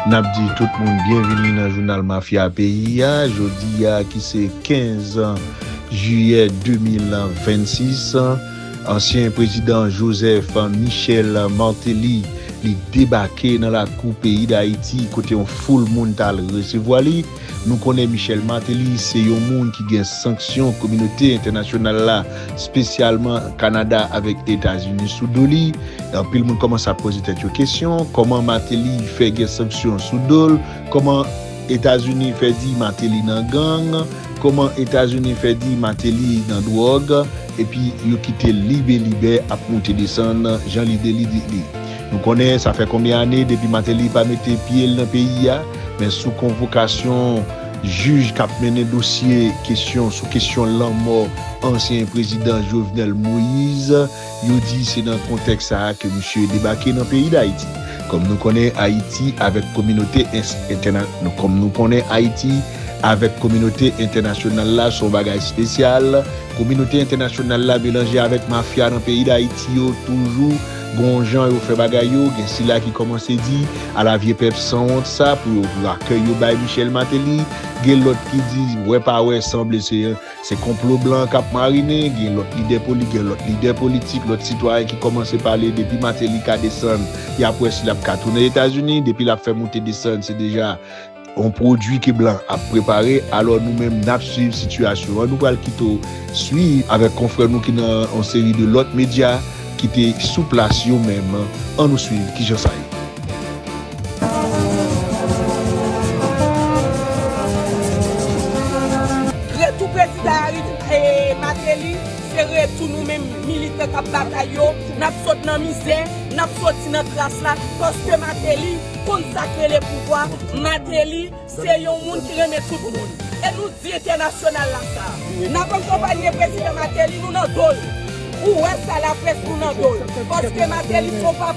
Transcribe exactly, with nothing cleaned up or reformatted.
N ap di tout moun byenvini nan jounal Mafya Peyi a. Jodi a, ki se kenz jiyè de mil vennsis, ansyen prezidan Joseph Michel Martelly, li debake nan lakou peyi Dayiti, kote yon foul moun t al resevwa li. Nou konnen Michel Martelly se yon moun ki gen sanksyon kominote entènasyonal la, espesyalman Kanada avèk Etazini sou do li. Anpil moun kòmanse ap poze tèt yo kesyon, kòman Martelly fè gen sanksyon sou do l, kòman Etazini fè di Martelly nan gang, kòman Etazini fè di Martelly nan dwòg, epi yo kite l libelibè ap moute desann jan lide li di li. Nou konnen sa fè konbyen ane depi Martelly pa mete pye l nan peyi a, men sou konvokasyon jij k ap mennen dosye kesyon, sou kesyon lanmò ansyen prezidan Jovenel Moïse, yo di se nan kontèks sa a ke misye debake nan peyi Dayiti. Kòm nou konnen Ayiti avèk kominote ens-, entèna-, nou, kòm nou konnen Ayiti avèk kominote entènasyonal la, se yon bagay espesyal. Kominote entènasyonal la melanje avèk mafya nan peyi Dayiti yo toujou. Gon jan yo fè bagay yo, gen sila ki kòmanse di, "Ala vye pèp sanwont sa," pou yo, pou akèy yo bay Michel Martelly. Gen lòt ki di, "Wè pa wè, sanble se, se konplo blan k ap marinen." Gen lòt lidè poli-, gen lòt lidè politik, lòt sitwayen ki kòmanse pale depi Martelly ka desann, y ap wè si l ap ka tounen Etazini. Depi l ap fè moute desann, se deja yon pwodui ke blan ap prepare. Alò, nou menm, n ap swiv sitiyasyon an. Nou pral kite w swiv avèk konfrè nou ki nan yon seri de lòt medya ki te sou plas yo menm. Ann nou swiv kijan sa ye. Retou prezidan Ari-, e, Martelly, se retou nou menm militan k ap batay yo. N ap sot nan mizè, n ap soti nan kras la, paske Martelly konn sa k rele pouvwa. Martelly se yon moun ki renmen tout moun. E nou di entènasyonal la sa. N ap akonpaye prezidan Martelly, nou nan do l. Ou wè sa, laprès, nou nan do l. Paske Martelly se yon pa